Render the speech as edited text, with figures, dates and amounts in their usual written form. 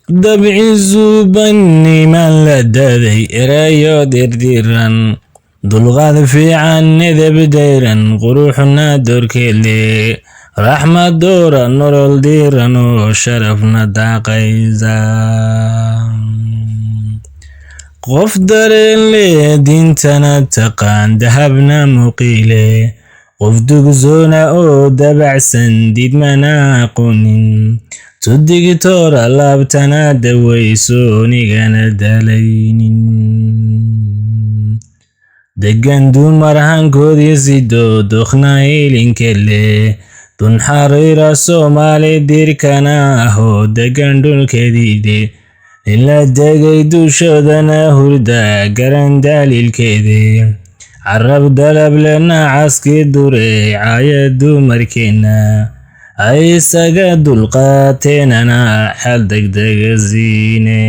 Dabci suubanniman la daday, erayo dirdiran, dulqaad fiican, edeb dayran, quruxna dorkeedle, raxmad doora, nolol diiran oo sharafna daaqaysa. Qof dareen leh, diintana taqaan, dahabna muqiile, qof dugsoona oo dabacsan, didmana aqoonin, tudigtoora laabtana dawayso, nigana dalaynin. Degan dumar hankoodii sido, dokhna ilinkele, dun xariira Soomaali dirkana ahoo degan dhulkeediide, nin la degay dushoodana hurda garan daliilkeede, carab dalab le nacaskii dure caaya dumarkeenna ay isaga dulqaateenana xal degdega siine.